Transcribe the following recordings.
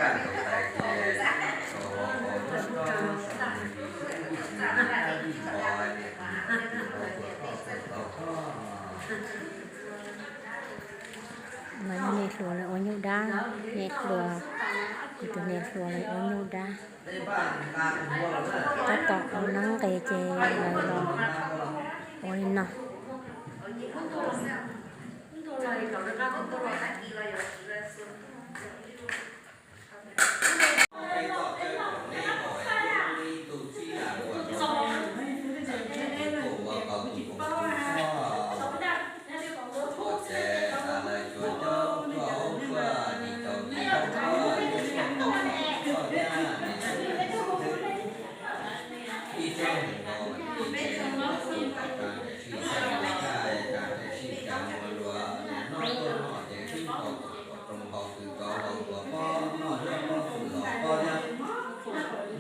Mas niam hluas lawv ua nyuj dab, niam hluas, kuv tus niam hluas lawv ua nyuj dab. Tab tom ua nab nqes ces lawv los ua li no.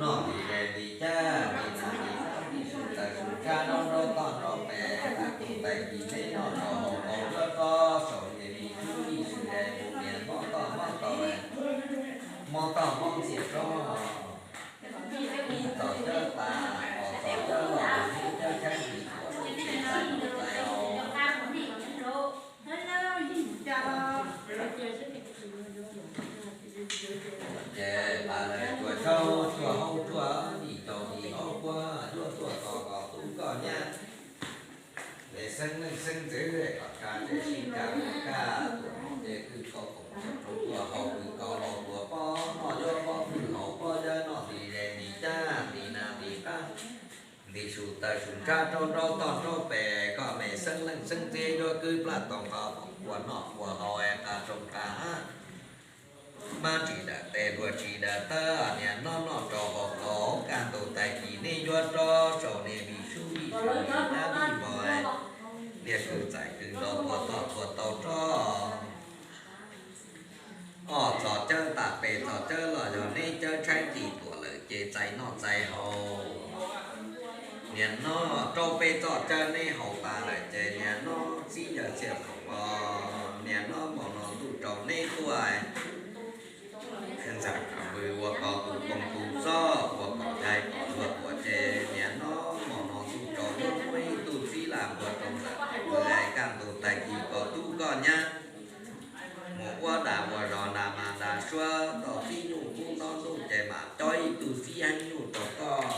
Noj nqis zes nqis cab, nqis nas nqis qab, nqis su taws su tshab, nraub nraub toj nraub pes, tus tais kis neb noj rau hauv paus, nyob rau saum niam vij sub vij sw es mus nias mob toj mob taw, mob toj mob ntxias rov, ib txoj cawb tas, ob txoj cawb los, neb cawb tshaib nqhis tuam lawm ces tais noj tais haus. Ces tas lawm tsuas tsaub tsuas haub tsuas, nim caum nim haub puab, yuav tuaj tos kom tub koj nyab. Es xeeb leej xeeb ntxwv kom tsa tej sib tsa mus kaj tuam ces kwj kaus koom txoos rau tuaj haus kwj kaus laus tuam pob noj yuav pob kwj haus pob yawb noj nqis zes nqis cab nqis nas nqis qab, nqis su taws su tshab, nraub nraub toj nraub pes, koj me xeeb leej xeeb ntxwv yuav kwv plaj tau qhov poom kua noj kua haus es qas roos qas hab. Mab ris dawm tes luag ris dawm tawb, niam noj noj rau hauv paus, kaj ntug tag kis neb yuav rov saum niam vij sub vij sw, niam nab vij mos, niam kwv txais kwv ntaus tua toj tua tau rov. Ob txoj cawb tas peb txoj cawb los yog neb cawb tshaib nqhis tuam lawm ces txais noj txais haus. Niam noj rau peb txoj cawb neb haus tas lawm ces niam noj txib yawg Txhiaj Khoom os, niam noj hmo no ntuj rau neb tuaj. Ntxawm Kam Vwj ua kom tus koom tus xob, ua kom yaig kom luag tuam ces niam noj hmo no ntuj rau neb muaj ib tug txib lam npua rau Ntxawm Kam Vwj, kaj ntug tag kis kom tub koj nyab mus ua dag ua zog nag mas nag suab tau txib nyuj kub no ntuj ces mam coj ib tug txib heev nyuj rau koj.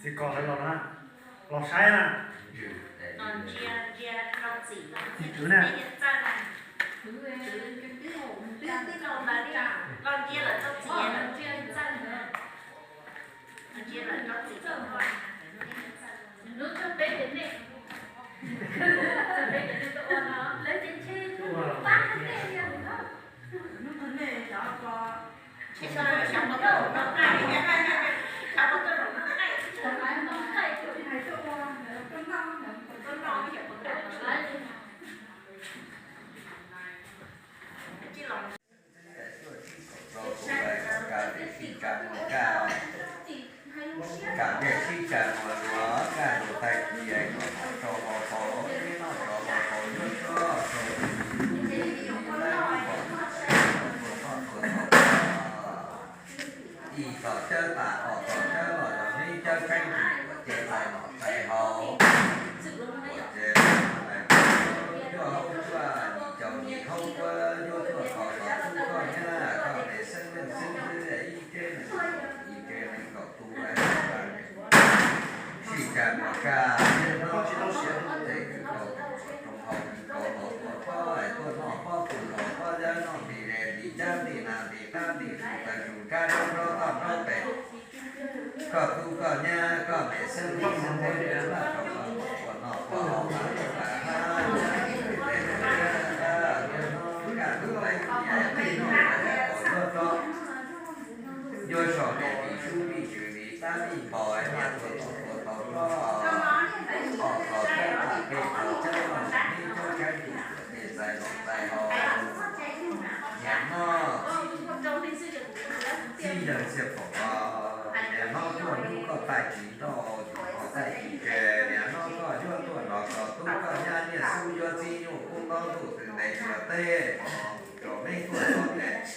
Txiv Kos hais los na, los saib na. Txiv Kwv na. Kam niag sib tsa muag luag kaj lug tag kis kom noj tsau hau paus, noj tsau hau paus yuav txoj rau ib tom cawb tas, ob tom cawb los yog neb cawb tshaib ntuj, ua ces txais nom txais hau, ua ces yuav hau cuaj yim caum yim hauv kuab, yuav tuaj tos tos tub koj nyab, koj tes xeeb leej xeeb ntxwv ib tsev neeg, ib tsev neeg kaum tus, sib tsa muag kaj thiab no, tes kws kaus, rooj hau kws kaus los tuaj pob, tuaj noj pob kws los pob, yawg noj nti le nti cab nti na nti qab nti su tawg su kab nrov nrov toj nrov pem. Koj tub koj nyab koj tes xeeb leej xeeb ntxwv ua noj ua haus mas ua tas hab, kaj tub lais kuj yam peb noj kom tuaj tso. Yuav so pem tim sub tim tswv li tab li npog niam tuaj tau tuaj tau loj, ob tog cawb tas peb tog cawb los neb cawb tshaib ntuj tuaj tes txais nom txais hau. Niam no txij yawg Xia Phoom los, niam no tuaj hnub koj taij tsis nrauj, yus koj taij tsis tseg, niam no koj yuav tuaj los koj tub koj nyab niaj xub yuav txib nyuj kub ntaub ntuj twg ntes yuav teb mos rau neb tuaj txog tes.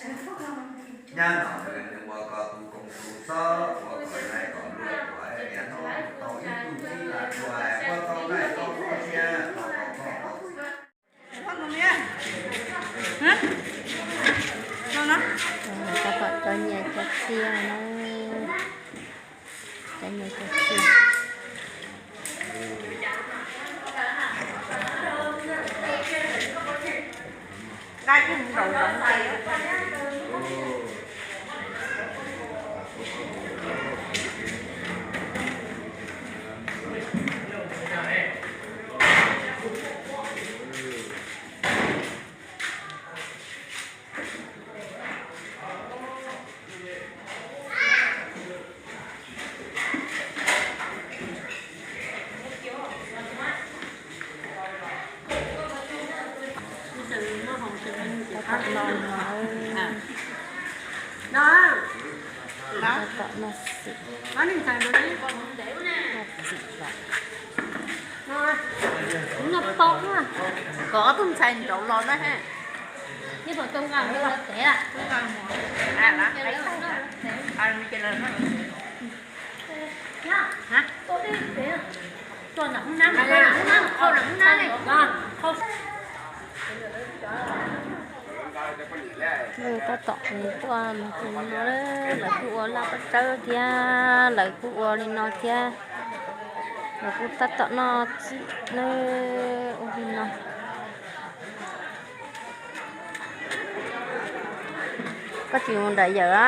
Nyab no nws ua koj tus koom tus xob, ua kom nais kom luag tuaj, niam no tau ib tug txib lam tuaj, ua tau nqaij tau koj siab, tau tau koj tau. Tab tom cov nyias cov txiaj na, cov nyias cov txiaj. Tab tom noj no, tab tom noj xwm, noj xwm los. Noj pom na, kom ob tug ntxhais nraud los na. Ib puas tau nqa mus tev lawm? Tab tom tuaj mus tus no, lawv kuj ua laj paj tsawb thiab, lawv kuj ua li no thiab, lawv kuj tab tom noj txim na, ua li no. Koj tsis mus nram yawm a?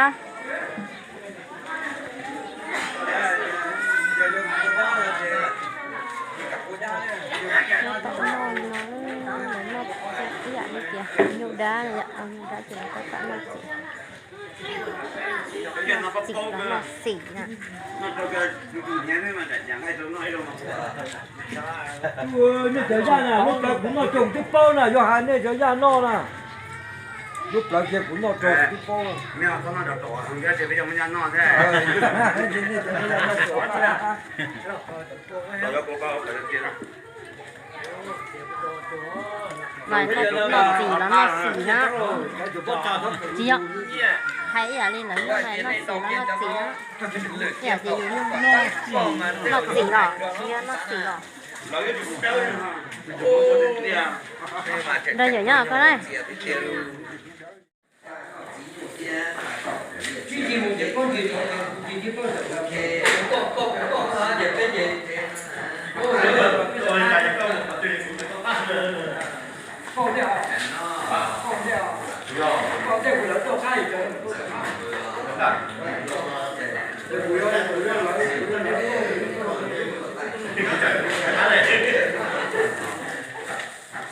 Tab tom noj li no, lawv noj ib yam li Nyuj dab, nyuj dab ces lawv tab tom noj txiv, noj txiv los noj xim na. Nej cov yaj na, lub plawv kuv noj rau kuv twb paub na, yog hais nej cov yaj noj na. Lub plawv kiag kuv noj rau kuv twb paub. Nej cov yaj noj. Mas noj txiv los noj xim na. Tsis yog, hais ib yam li lawv noj, noj xim los noj txiv na. Ib yam tias yus noj, noj txiv los tsis yog noj xim los. Nrog yawm nyob koj na.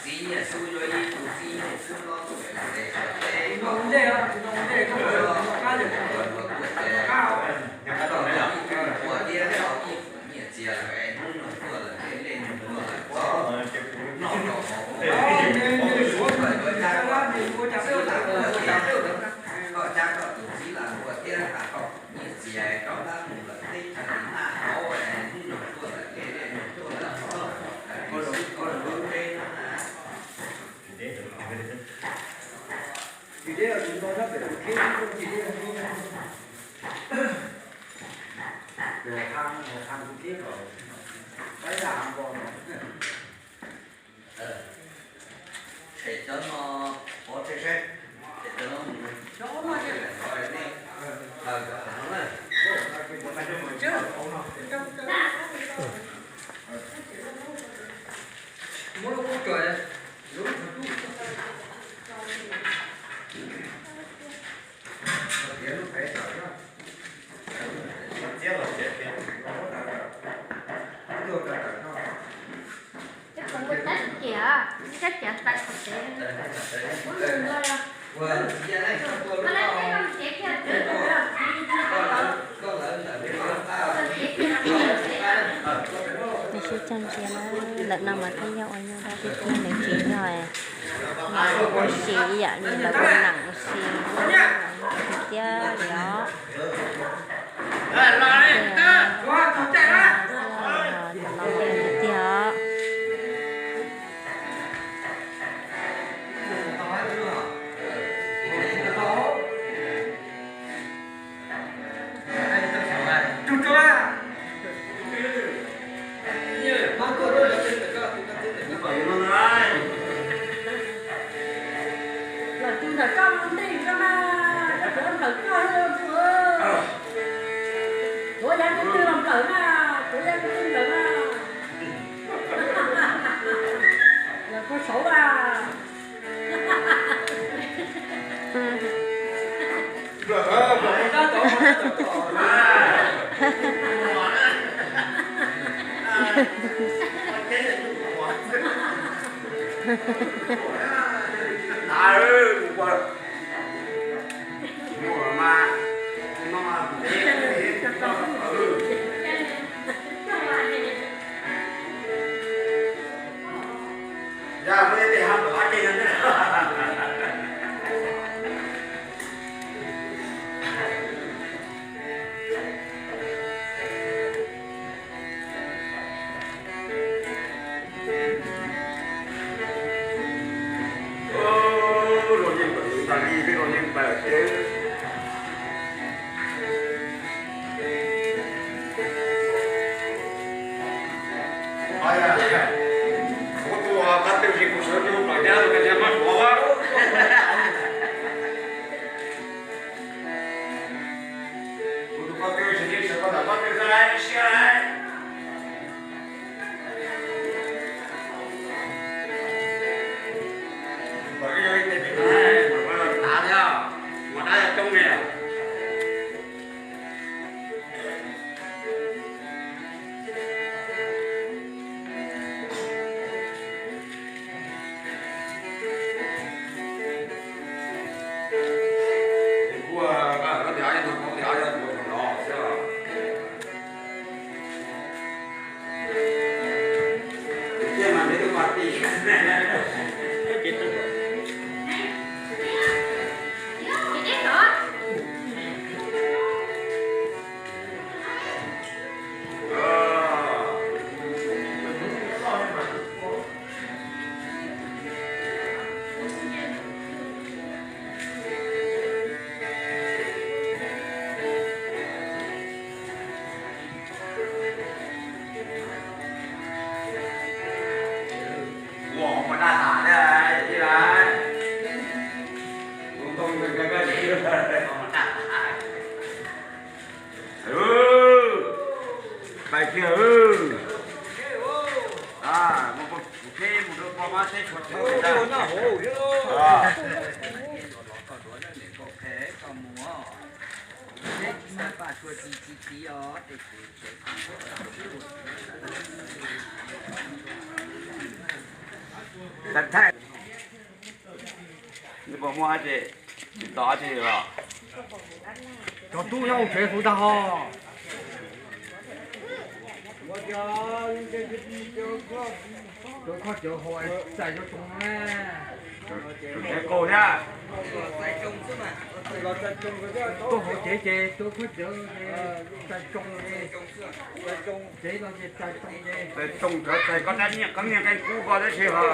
Txiv nyiam xu yuav ib tug txiv nyiam xu no tus ntev sawv teb no ntej, ua tiab tau ib tug nyiam txias lawm, hnub nyoog tuaj lawm, lej nyoog tuaj lawm, noj tau hauv, koj cab koj tus txiv lam ua tiab tas koj nyiam txias rov qab mus lawm teb chaws naj hauv, hnub nyoog tuaj lawm, lej nyoog tuaj lawm, koj lub teb no na. Tshem cov no pov tseg saib, tshem cov no mus. Muab lub kub tsuas, lub tsuas tub. Sib cog ntsia na, ntawm no mas peb yog ua nyuj dab tib tib, nws tsis yog ua si ib yam li lawv ua nam ua si thiab li os. Tiag os. Lawv tus ntawm koj mus ntej koj na, koj tuav nplawm koj, tuav yav tus twg los nplawm na, tuav yav tus twg nplawm na. Lawv kua saud a. Thaij, nws puas muaj dab tsi, tsis tau dab tsi los? Cov tub nyob hauv tsev puas tag ho? Cov khaub cawv hauv txais cov tsoos na. Cov tsev qaug thiab. Tuaj hauv tsev ces cov khaub cawv txais tsoos ces, tsev no ces txais tsoos ces. Txais tsoos, txais koj dab nyiaj koj niag nqeeb kub koj dab tsi ho.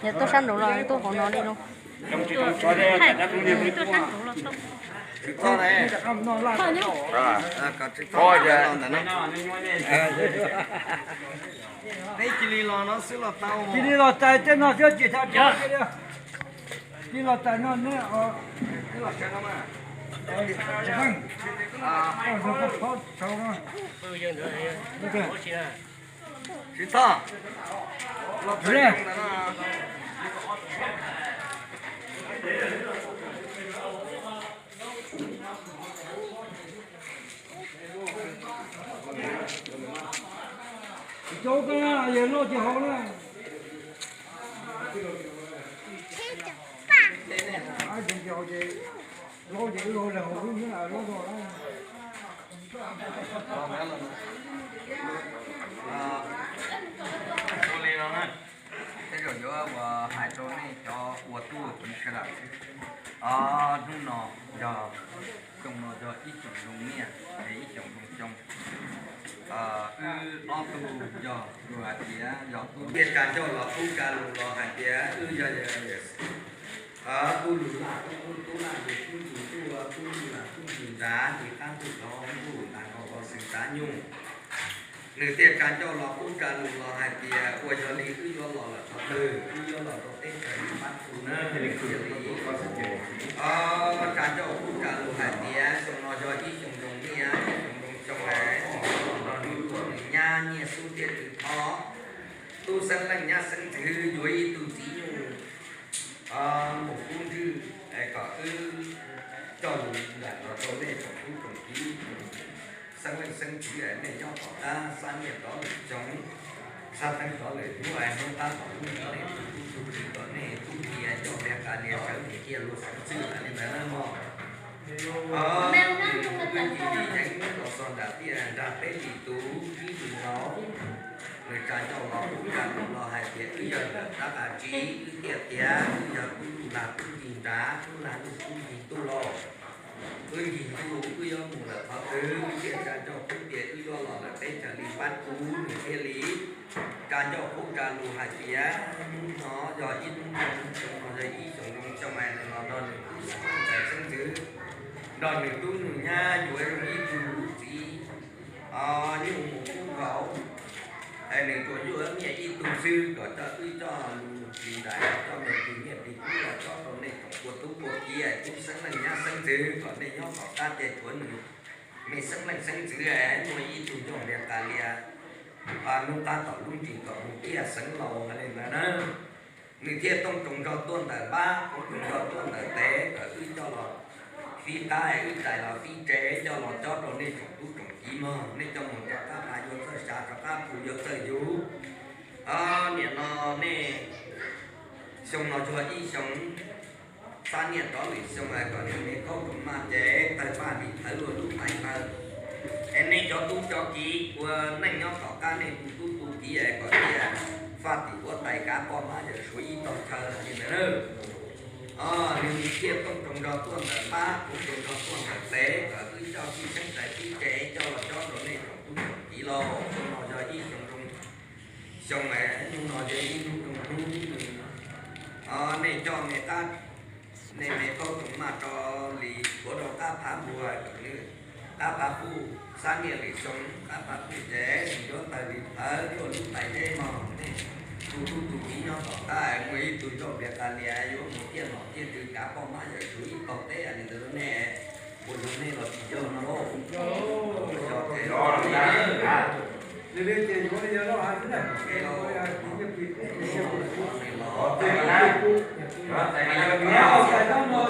Yog tuaj sab nraud los tuaj hauv no li lauj. Neb cia li los no xwb los tau. Cia li los txais tej no xwb ces tau. Cia li los txais no neb. Tsis txhob los txais no. Cov koj yog loj ces hau na. Loj ces loj, loj loj. Tej zaum yuav hais rau nej cov ua tub ua ki sawv daws, hnub no yog, xyoo no yog ib xyoos zoo nyiaj, ib xyoos zoo xyoo. Wb ob tug yog luag hais tias yog tub, thiaj tsa ncauj los qub tsa lus los hais tias wb yog tub lug laj tub qub tub laj lug qub ncig ntuj, tub lug laj qub ncig nrad, ncig qab ntug rov ntuj nrad nkaus xwm xav nyuj. Nws thiaj tsa ncauj los qub tsa lus los hais tias ua yog li wb yuav los lawm qhov twg, wb yuav los rau teb chaws li pab tu na, thiaj li tsa ncauj qub tsa lus hais tias xyoo no yog ib xyoo zoo nyiaj, ib xyoo zoo xyoo, los nws tuaj nws nyab nyiaj xub thiaj tw thov. Tub xeeb leej nyab xeeb ntxwv yuav ib tug txiv nyuj mus kub ntswj, kom wb coj lus nram los rau nej tsoom tub tsoom kiv, xeeb leej xeeb ntxwv, nej nyob tom qab xab niaj rov lwm xyoo, xab teeb rov lwm hnub, hnub qab tom hnub rov nej tub tub kiv kom nej tub kiv coj npias qas lias sawv nws cia luag xeeb xwb li ntawd mog. Wb ci li yeej hnub los txog nram tiaj nrag peb li tus tib li no, nws tsa ncauj los qub tsa lus los hais tias wb yog ntawm tab qas tsiv, wb thiaj tias wb yog tub lug laj tub ncig nrad, tub laj lug tub ncig ntuj lauj. Wb ncig ntuj wb yuav mus lawm qhov twg, wb thiaj tsa ncauj qub tias wb yuav los lawm teb chaws li pab tu, nws thiaj li tsa ncauj qub tsa lus hais tias hnub no yog ib hnub zoo xyoo, no yog ib xyoo zoo xyoo, mas nws los nrog nws tub xeeb ntxwv, nrog nws tub nws nyab yuav ib tug txiv nyuj mus kub nkaus. Es nws tsuas yuav nyiaj ib tug xwb, kom coj wb coj lus ris ntais, coj nws ris nyiaj ris kub los tsob rau nej tsoom ua tub ua kiv, tub xeeb leej nyab xeeb ntxwv, kom nej nyob tom qab ces tshuav nws me xeeb leej xeeb ntxwv, muaj ib tug coj npias qas lias, hnub qab tom lub ntsis kom mus ciaj xeev laus li ntawd na. Nws thiaj tooj tsoos nrog tuaj ntawm npab, tooj tsoos nrog tuaj ntawm tes, kom wb coj los fib qab, wb tais los fib tsev, coj los tsob rau nej tsoom tub tsoom kiv mog. Nej coj mus rov qab phav yuav txawj xav, rov qab phu yuav txawj yug. Nim no nej xyoo no tsuag ib xyoo, xab niaj rov lwm xyoo, kom nws me khaub roos maj ces tawg paj lim thawv luaj lub tais ntawd. Es nej cov tub cov kiv ua neej nyob tom qab nej tus tub tus kiv es kom tias faj tim huab tais kav poj mab yawm suav ib tog chaw li ntawd na. Nws thiaj tooj tsoos nrog tuaj ntawm npab, tooj tsoos nrog tuaj ntawm tes, kom wb coj fij xeeb tais fib tsev coj los tsob rau nej tsoom tub tsoom kiv lauj. Xyoo no yog ib xyoo zoo xyoo, hnub no yog ib hnub zoo hnub. Nej coj me qab, nej me khaub roos maj rau li, tuav rau qab phav npua kom nws, qab phav puj, xab niaj lwm xyoo qab phav puj ces nws yuav tawg li thawv luaj lub tais deb mog. Nej tus tub tus kiv nyob tom qab muaj ib tug coj npias qas lias yuav mus ciaj nom ciaj tswv kav poj mab yawm suav ib tog teb li ntawd nej, puas yog nej los tsis yog no lauj? Yog ces Xa dab lawm ces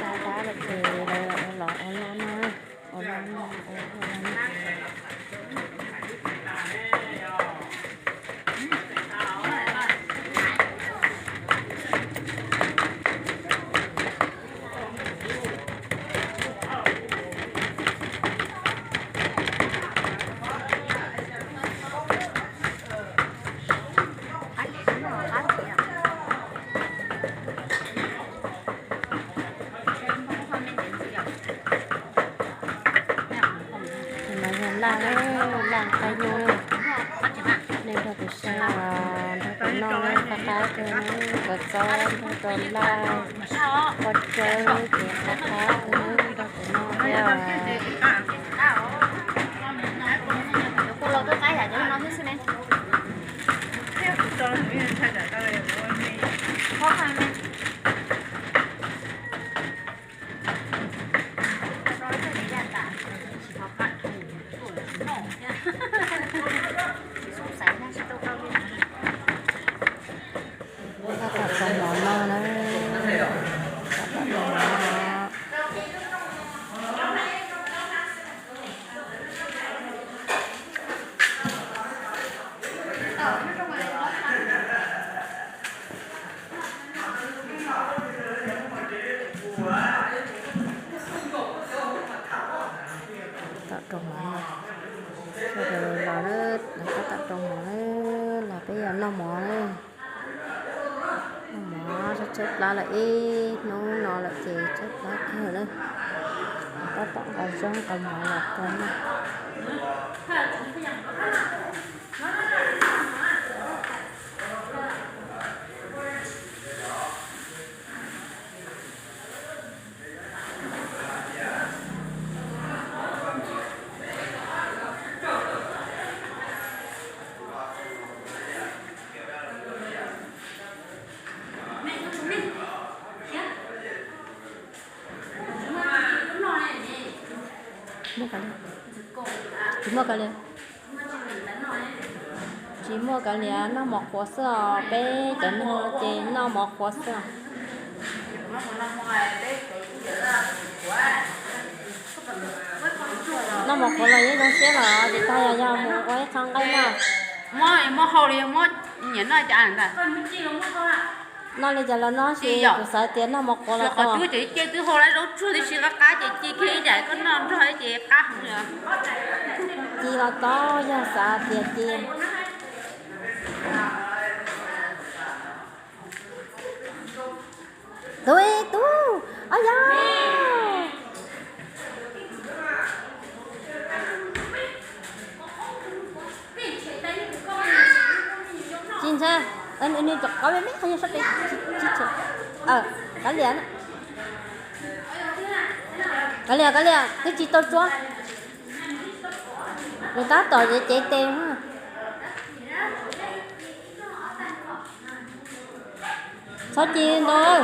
lawv los ua laj no, ua laj no, ua laj no. No yog laj, laj qaib nyuj. Nej nrog kuv saib, nrog kuv noj qab qab kawg, kua txob nrog rau laj, kua tsawb ces qab qab kawg, nrog kuv noj thiab. Tab tom rau mov noj na. Tab tom rau mov noj. Tab tom rau mov noj. Sawv daws los na, lawv tab tom rau mov na, los peb yog noj mov na. Noj mov tshaib tshaib plab lawm, ib hnub no lawm ces tshaib plab kawg na. Tab tom nqa zaub nqa mov los rau noj. Muaj kav liam? Tsis muaj kav liam. Tsis muaj kav liam, noj mov qhuav xwb os, peb cov neeg no ces noj mov qhuav xwb os. Noj mov qhuav los yeej zoo siab lawm, ces tag yog yog mus ua ib qho nqaij noj. Muab hau li muab nyiam noj cas ntag. Noj li cas los noj, sis kuv xav tias noj mov qhuav los qhov cub ces cia twb hau lawm, zaub tsuag tib si qab qab ces ci kiag ib yam koj noj nrog ces qab heev li. Ci los tau, yog xav tias ci. Tub, tub, ob yog. Tsis ntshai, nws rov qab me me qhov nyuag sab pem, tsis ntshai. Kav liam, kav liam, kav liam, twb tsis tau tsuav. Nws tab tom cev cev tes. Txhob ci ntau.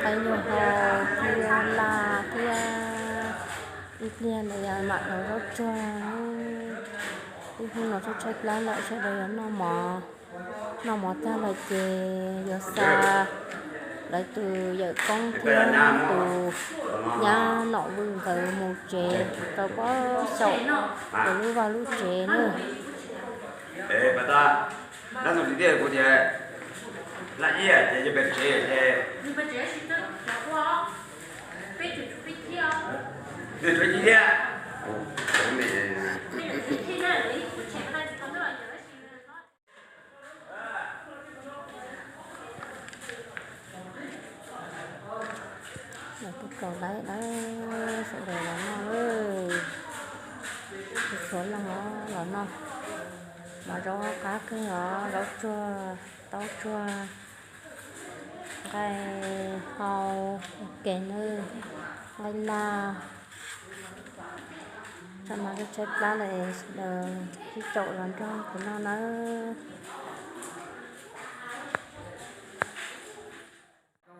Qaib nyuj hau thiab laj thiab ib pliag ntawd yog mam los zaub tsuag. Ib hnub no tshaib tshaib plab lawm, sawv daws yuav noj mov, noj mov tag lawm ces yuav xa Lawv tus yawm koob thiab tus nyab nom vwj nkawd mus tsev rau pob xyaum rau lub vaj lub tsev nawb. Los twb tsaus ntuj lawm, sawv daws los noj, txhua leej los noj mov zaub qab kawg os, zaub tsuag, taub tsuag, nqaij hau, ua ke nawb, nqaij laj. Tso mas tshaib plab lawm, sawv daws sib caum los nrog kuv noj nawb.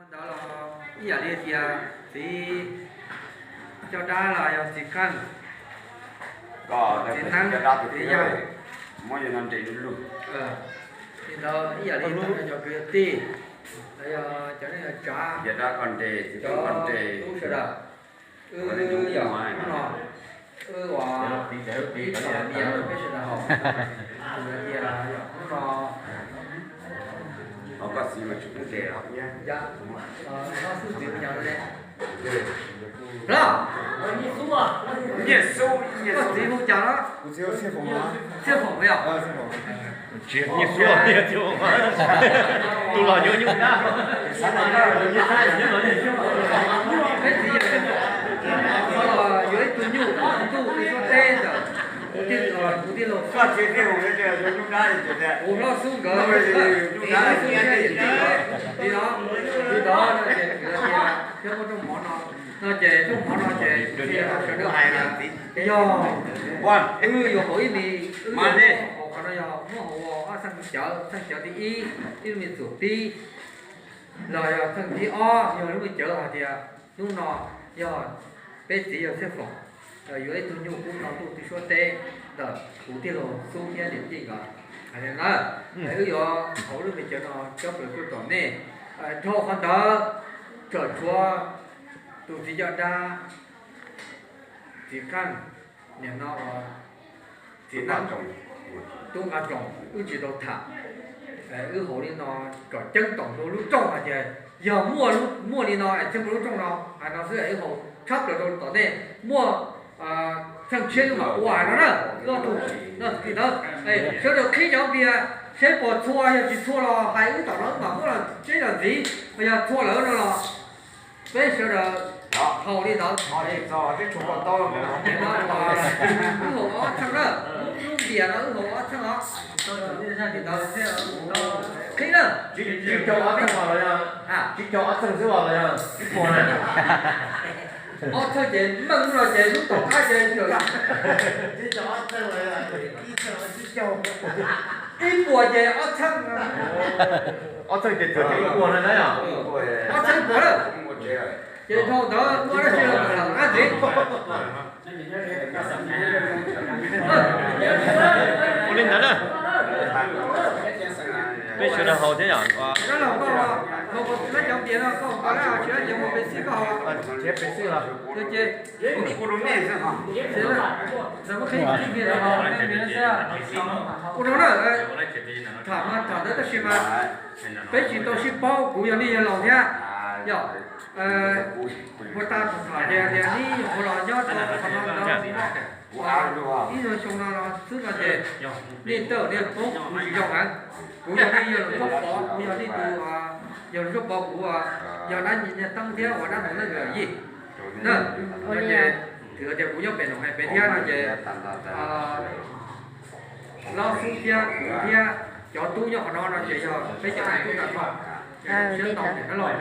Ntawd los ib yam li tias txiv coj dab los yog txiv qeej, txiv neeb, txiv yawg, li ntawd ib yam li cov kwv tij, los yog cov neej cov tsav, cov tub sawv daws. Wb yog hnub no wb ua ib txoj niam rau peb sawv daws haus, hais tias yog hnub no Nyiaj Xub, Nyiaj Xub, koj txiv hu cas no? Txiaj Foom yog? Nyiaj Xub, tus los yuav nyuj dab. Peb txiv yog Nyiaj Xub, yuav ib tug nyuj ntuj teb ntawm kuv tij laug, kuv hlob Xub nkawd, kuv hlob Xub thiab niam tij nkawd. Li no, li ntawd no ces kuv hais tias thiab muaj rooj mov no, no ces rooj mov no ces sawv daws hais tias yog wb yuav haus ib me, wb yuav haus qhov no yog muab haus ua ob txheej cawv, txheej cawv thib ib, ib lub me txuas pib, los yog txheej thib ob yog lub me cawv hais tias hnub no yog peb txiv yog Txiaj Foom yuav ib tug nyuj kub no ntuj teb suab teb ntawm kuv tij laug Xub thiab niam tij nkawd. Hais li ntawd, wb yuav haus lub me cawv no cob plaws tuaj tom nej. Dhau qhov ntawd, tseem tshuav tus txiv coj dab, txiv qeej, nim no ua txiv neeb, tub Nqa Tsoom, wb tsis tau tham. Wb haus li no kom ceeb toom rau lub rooj hais tias yog muaj, muaj li no es thiaj muaj lub rooj no, hais no xwb es wb haus tshab plaws rau tom nej. Muaj txheej tshiab wb mam ua hais no na. Wb ob tug no li ntawd, sawv daws qhib cov npias seb puas txhua, yog tsis txhua los hais wb tom no wb mam muab los tseb los ntxiv, yog txhua lawm no los peb sawv daws haus li ntawd. Wb haus ob txheej na, lub npias no wb haus ob txheej os. Li ntawd, qhib na. Tsib caug ob txheej los yog, tsib caug ob txheej xwb los yog ib puas na? Ob txheej ces meej no ces lub tom qab ces tsib caug ob txheej los yog ib puas ces ob txheej. Ob txheej ces txhua ces ib puas na yom? Ob txheej puas na. Ces dhau ntawd muaj dab tsi los tham qab ntxiv. Ua li ntawd na. Peb sawv daws haus thiab yom? Koj los koj haus, koj cov npias no koj haus koj na, tsis dab tsi mus Pepsi koj haus. Thiab Pepsi los. Ces ua rau na, tham mas tham ntawd tab sis mas peb tsis tau sib paub, kuv yog nej yawg laus thiab. Yog, ua tag tham tias tias nej ua los nyob rau qhov no ntau ib nyuag xyoo no xwb no ces nej tej zaum nej paub kuv tsis zoo heev. Kuv yog nej yawg laus Txooj Pov, kuv yog nej tus yawg laus Txooj Pov, kuv yog dab Nyiaj Teeb thiab ua dab Hmoob Leej Yij na. Ces thwm tias kuv nyob pem no hais pem thiab no ces Hlob Xub thiab kuv thiab cov tub nyob qhov no no ces yog peb cov tub tag nrho. Siab ntau niam no los,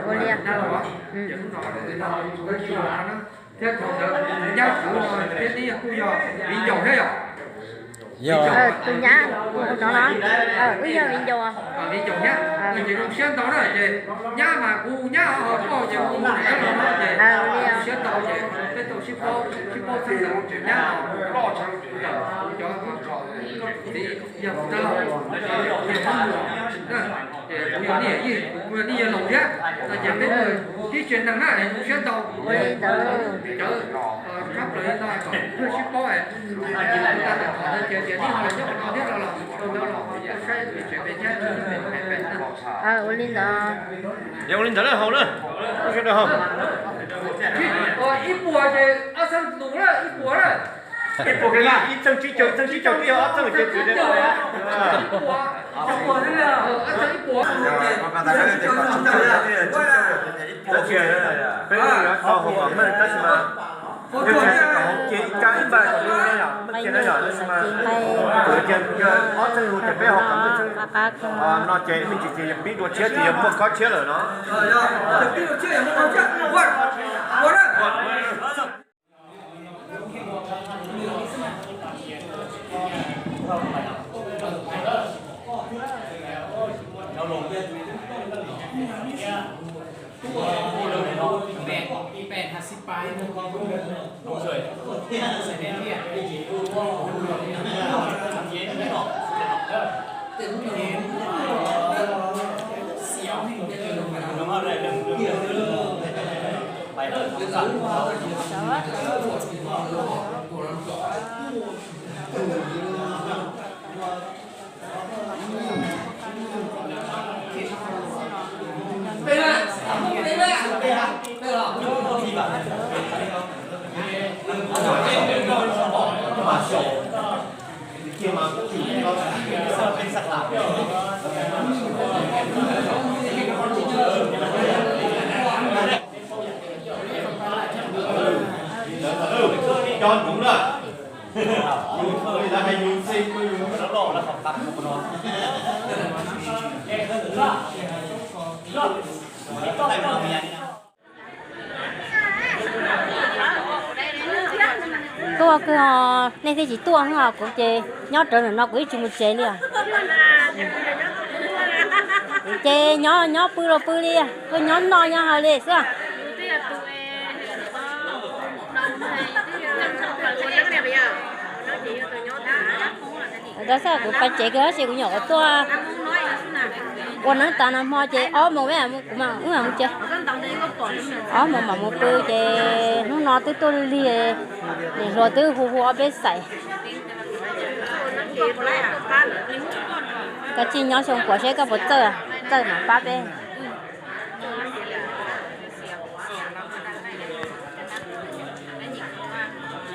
ua li na los, ces hnub no thiab thaum ntawd nyab kuv no thiab tib kuj yog viv ncaus thiab yom. Yog tus nyab no los, wb yog viv ncaus. Viv ncaus nyab, ces zoo siab ntau na ces nyab mas kuv nyab ho koj ces kuv niam no ces siab ntau ces peb tau sib paub, sib paub txheej ntawm nyab no, ntawm kuv cov txiv yog kuv dab laug, yog Hmoob Muas na. Kuv yog nej yawm yij, kuv yog nej yawg laus thiab no ces peb mus ib tsev neeg na, zoo siab ntau. Cawv tshaj plaws li no kom kuv thiaj sib paub. Ua li ntawd na, haus na. Ib puas ces ob txheej tus na, ib puas na. Ib puas, ib txheej tsib caug, ib txheej tsib caug twb yog ob txheej ces txwv. Peb yuav tau haus kom meej tab sis mas yog tsis haus ces ib kab ib npag kom meej no yom, meej kiag na yom, tab sis mas kuv tias yog ob txheej tus ces peb haus kom meej txheej no ces meej tsis ces yog pib dua tshiab ces yog muaj kob tshiab lawm no. Cov nuv na, yus hais yus xwb, yus loj loj lawv qhov qab no. Tuaj kawg os, nej thiaj tsis tuaj os, kuv ces nyob rawv ntawm no kuv yeej tsis mus tsev li os. Ces nyob nyob pw los pw li, tuaj nyob noj nyob haus li xwb. Tab sis kuv pais tsev kawg tab sis kuv nyuam qhuav tuaj ua neeb tas nag hmo ces ob moos peb kuv mam wb mam mus tsev. Ob moos mam mus pw ces hnub no twb tuaj lig lig, niam hluas twb hu hu ob peb xaim. Koj tsis nyob xyoo puas seb koj puas txawj, txawj mam pab peb.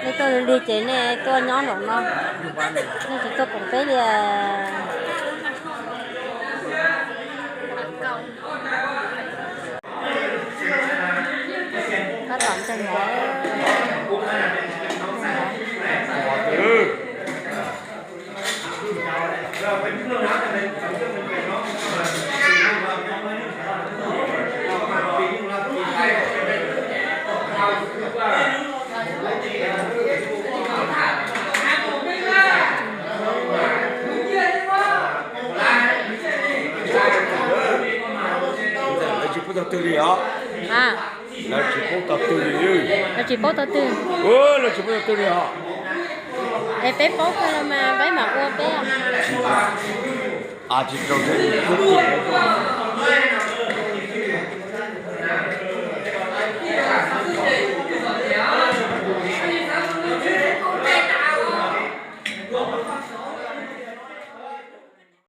Nej tuaj lig lig ces nej tuaj nyob nraum no, nej tsis tuaj koom peb li. Tab tom ntseeg os. Lawv tsis paub tog twg li os. Lawv tsis paub tog twg li. Lawv tsis paub tog twg. Lawv tsis paub tog twg li os. Es peb paub kawg los mas peb mam ua peb. Tsis rau thiab.